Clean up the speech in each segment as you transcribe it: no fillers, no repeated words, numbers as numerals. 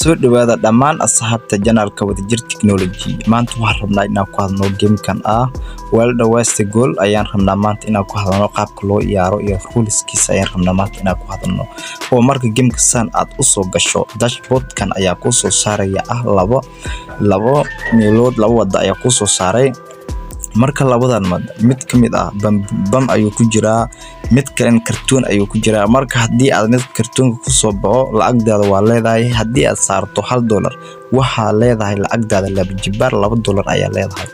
Soo dhawaada dhammaan asxaabta channelka Wadajir Technology. Maanta waxaan rabnaa inaan ku hadalno gamekan ah Wild West Gold ayaan rabnaa maanta inaan ku hadalno. Qaabka loo ciyaaro iyo ruleskiisa ayaan rabnaa maanta inaan ku hadalno. Oo marka gameka saan aad u soo gasho, dashboardkan ayaa kuu soo saaraya ah labo labo meelood, labo wada ayaa kuu soo saaray. Marka labadan mad mid ka mid ah bam ayuu ku jiraa, mid kalena kartoon ayuu ku jiraa. Marka haddii aad mid kartoonka kusoo baxo, lacagdaada waa leedahay. Haddii aad saarto $1, waxaa leedahay lacagdaada laba jibaar, $2 ayaa leedahay.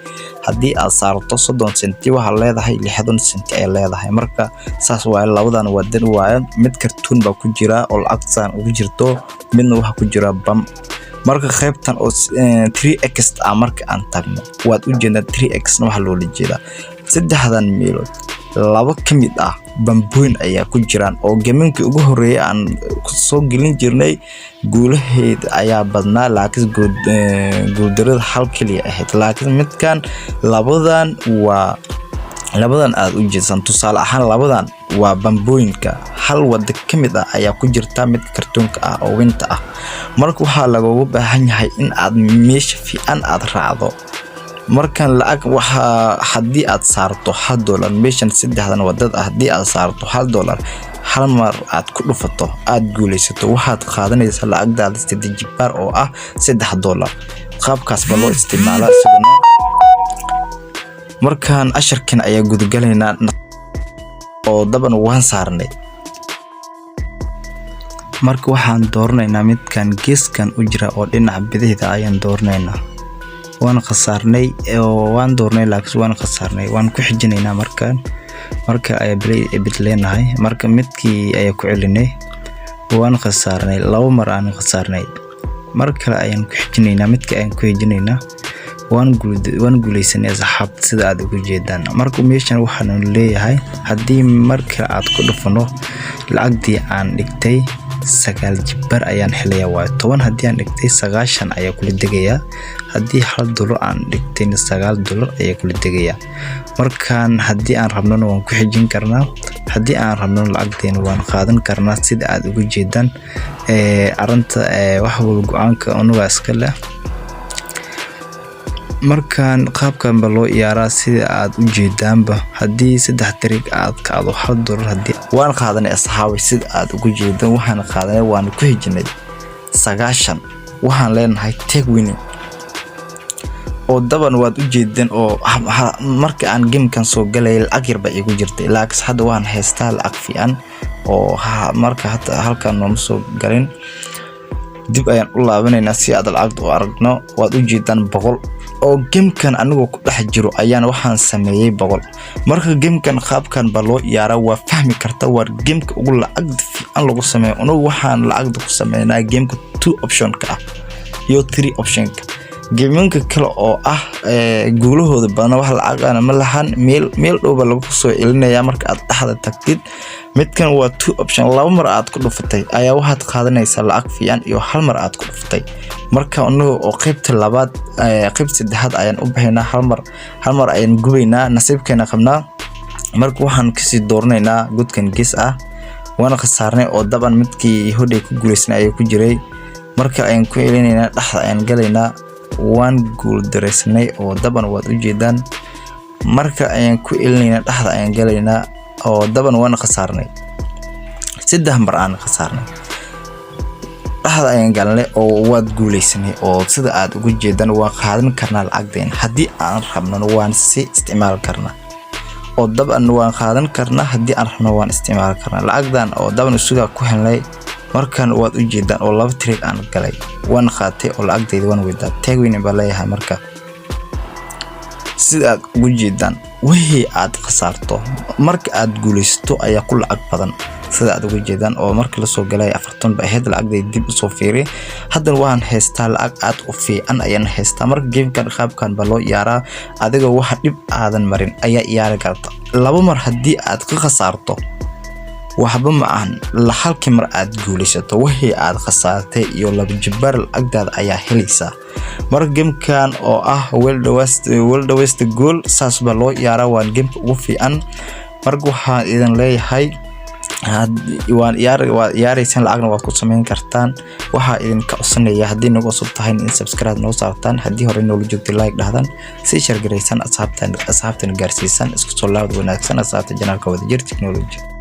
Haddii aad saarto 30 senti, waxaa leedahay 60 senti ayaa leedahay. Marka saas waaye, labadan wadan waaye. Mid kartoon baa ku jiraa oo lacagtaan ugu jirto, midna waxaa ku jira bam. Marka qaybtan oo 3x ah marka aan tagno, waad u jeedaa 3x waxaa loola jeedaa saddexdan meelood laba ka mid ah bambooyin ayaa ku jiraan. Oo gamemkii ugu horeeyay aan soo gelin jirnay guulaheeda ayaa badnaa, laakiin guuldarada hal keliya ahayd. Laakiin midkan labadan waa labadan aad u jeedsan. Tusaale ahaan, labadan waa bambooyinka, hal wada ka mid ah ayaa ku jirta midka kartoonka ah oo winta ah. Marka waxaa lagagu baahan yahay in aad meesha fiican aad raacdo. Markan lacag waxaa haddii aad saarto $1 meeshan saddexdan wadada, haddii aad saarto $1, hal mar aad ku dhufato, aad guuleysato, waxaad qaadanaysaa lacagdaada saddex jibaar oo ah $3. Qaabkaas ba loo isticmaalaa isaguna. Markaan asharkan ayaa gudagalaynaa oo daban waan saarnay. Marka waxaan dooranaynaa midkan geeskan u jira oo dhinaca bidixda ayaan dooranaynaa. Waan khasaarnay oo waan doornay, laakiin waan khasaarnay. Waan ku xijinaynaa. Markaan marka ayaa play bet leenahay. Marka midkii ayaa ku celinay, waan khasaarnay, laba mar aan khasaarnay. Mar kale ayaan ku xijinaynaa, midka ayaan ku xijinaynaa. Waan guuleysanay, asxaabta, sida aad ugu jeedaan. Marka meeshan waxaan leeyahay, haddii mar kale aad ku dhufano, lacagtii aan dhigtay sagaal jibbar ayaan helayaa. Waayo, 10 haddii aan dhigtay, 90 ayaa kula degayaa. Haddii $1 aan dhigtayna, $9 ayaa kula degayaa. Markaan haddii aan rabnona waan ku xijin karnaa, haddii aan rabnona lacagteena waan qaadan karnaa. Sida aad ugu jeedaan, arinta wax walba go-aanka unugaa iska leh. Markaan qaabkan ba loo ciyaaraa, sida aad u jeedaanba. Haddii saddex dariiq aad kacdo, $1 haddii waan qaadanay, asxaabay, sida aad ugu jeedaan, waxaan qaadanay, waan ku xijinay 90. Waxaan leenahay take winning oo daban waad u jeedeen. Oo marka aan gamekan soo galay, lacag yar baa iigu jirtay, laakiin hadda waan haystaa lacag fiican. Oo marka hata halkan nooma soo galin, dib ayaan u laabanaynaa si aad lacagta u aragno. Waad u jeedaan, 100 oo gamekan anigoo ku dhex jiro ayaan waxaan sameeyey 100. Marka gamekan qaabkan baa loo ciyaaraa, waa fahmi karta. Waa gameka ugu lacagda fiican lagu sameeyo. Unugu waxaan lacagda ku sameynaa gameka two optionka ah iyo three optionka. Gameanka kale oo ah guulahooda badan, wax lacagana ma lahan, meel meel dhowba lagu soo celinaya marka aad dhexda tagtid. Midkan waa two option, laba mar aad ku dhufatay ayaa waxaad qaadanaysaa lacag fiican iyo hal mar aad ku dhufatay. Marka unaga oo qaybta labaad, qaybta saddexaad ayaan u baxaynaa. Hal mar, hal mar ayaan gubaynaa, nasiibkeena qabnaa. Marka waxaan kasii dooranaynaa godkan gees ah. Waana khasaarnay oo daban midkii hodhay ku guuleysanay ayaa ku jiray. Marka ayaan ku celinaynaa, dhexda ayaan galaynaa. Waan guul dareysanay oo daban waad u jeedaan. Marka ayaan ku celinaynaa, dhexda ayaan galaynaa oo daban waan khasaarnay. Saddex mar aan khasaarnay, dhexda ayaan galnay oo waad guuleysanay. Oo sida aad ugu jeedaan, waan qaadan karnaa lacagdeena haddii aan rabnona, waan si isticmaali karnaa. Oo daban waan qaadan karnaa, haddii aan rabno waan isticmaali karnaa lacagdan oo daban isugaa ku helnay. Markan waad u jeedaan oo laba trick aan galay, waan qaatay oo lacagdayda waan weydaa. Take winning baa leeyahay. Marka sida aad ugu jeedaan, wixii aad khasaarto marka aad guuleysato ayaa ku lacag badan, sida aad uga jeedaan. Oo markii lasoo galay 40 ba ahayd lacagday, dib usoo fiiriy, haddana waan haystaa lacag aad u fiican ayaan haystaa. Marka gamekan qaabkan baa loo ciyaaraa. Adigoo waxa dhib aadan marin ayaa ciyaari karta. Laba mar haddii aad ka khasaarto, waxba ma ahan. Halkii mar aad guuleysato, wixii aad khasaartay iyo laba jibaar lacagdaada ayaa helaysaa. Marka gamekan oo ah Wild West Gold, saas baa loo ciyaaraa. Waan gameka ugu fiican. Marka waxaan idin leeyahay Waan waad ciyaaraysaan, lacagna waad ku samayn kartaan. Waxaa idinka codsanaya, haddii nagu cusub tahay, in subscribe noo saartaan, haddii hore noola joogtay like dhahdaan, sii share garaysaan, asxaabtan gaarsiisaan. Isku soo laabad wanaagsan, asxaabta channelka Wadajir Technology.